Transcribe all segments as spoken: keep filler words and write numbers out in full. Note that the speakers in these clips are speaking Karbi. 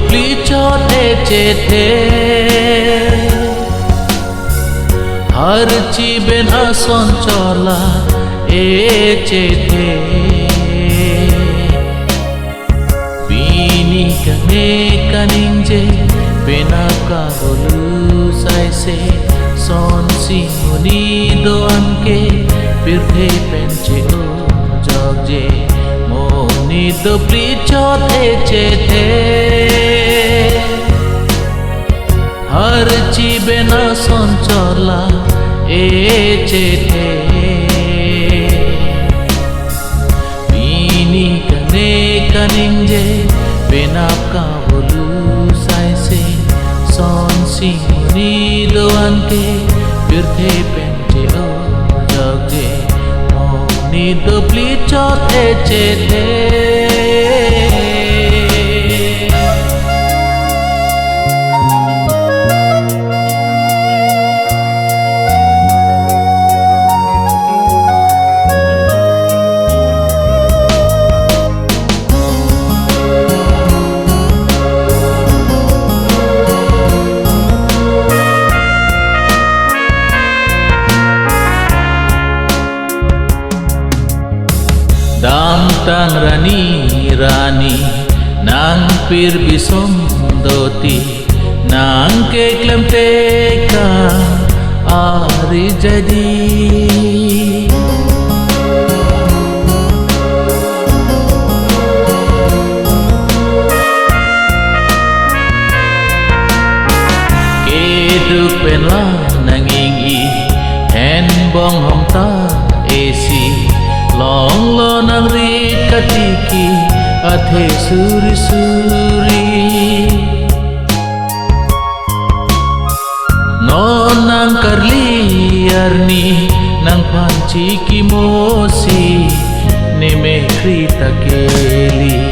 Pli chot echethe. Harchi pen ason chot la echethe. Pini kangne kaningje penap kavolu saise, sonsi monit do-an ke pirthe pen che-ojokje. Monit do pli chot echethe. Harchi pen ason chot la echethe. Pini kangne kaningje penap kavolu saise, sonsi monit do-an ke pirthe pen che-ojokje. Monit do pli chot echethe. Damtang rani rani, nang pirbi som doti, nang keklem tekang ari jadi. Keduk pen la nang ingyi, hen bonghong ta esi, longlo nang rit katiki, athe suri suri. Non nang karli arni, nangphan chikimosi, ne mekhri ta keli.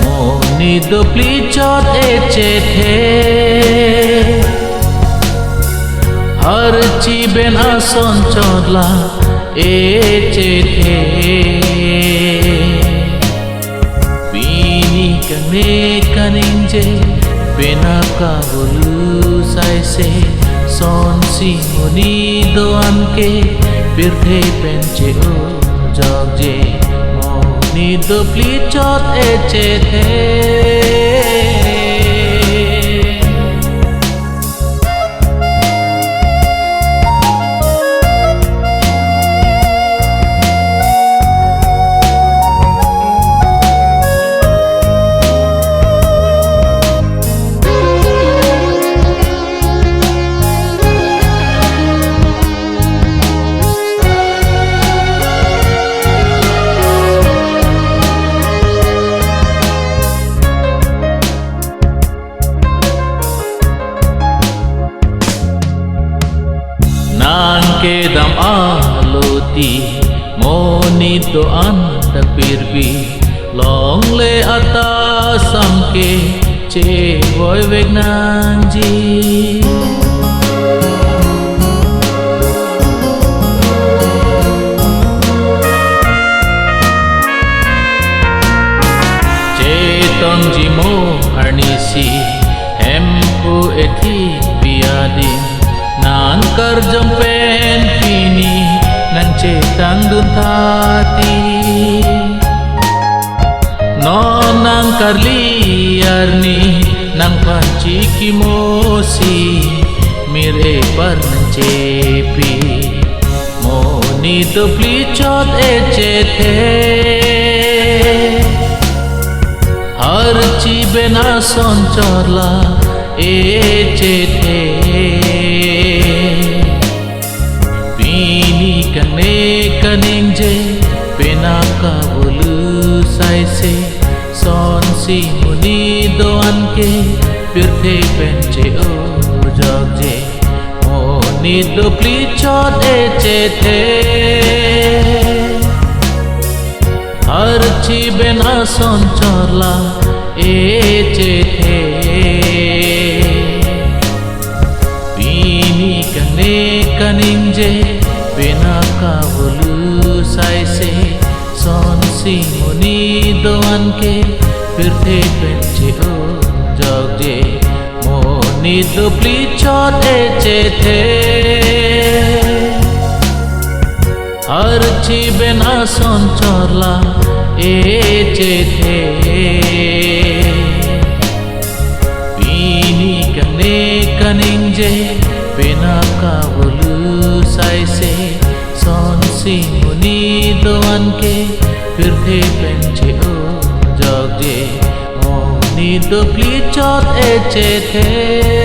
Monit do pli chot echethe. Harchi pen ason chot la echethe. Pini kangne kaningje penap kavolu saise, sonsi monit do-an ke pirthe pen che-ojokje. Monit do pli chot echethe. Nang kedam aloti, monit do-an ta pirbi, longle atasam ke chevoi vek nangji. Chetongji mo arnisi, Hemphu ethi pi adim, nang karjong pen pini nang chetangdun thati. Non nang karli arni, nangphan chikimosi, mir epar nang chepi. Monit do pli chot echethe. Harchi pen ason chot la echethe. Pini kangne kaningje penap kavolu saise, sonsi monit do-an ke pirthe pen che-ojokje. Monit do pli chot echethe. Harchi pen ason chot la echethe. Pini kangne kaningje penap kavolu saise, sonsi monit do-an ke pirthe pen che-o jokje, monit dopli chot echethe. Archi pen ason chorla echethe. Pini kane kaningje penap kavolu saise, son sing monit do-an ke pirthe pen che-o jokje, monit dopli chot echethe.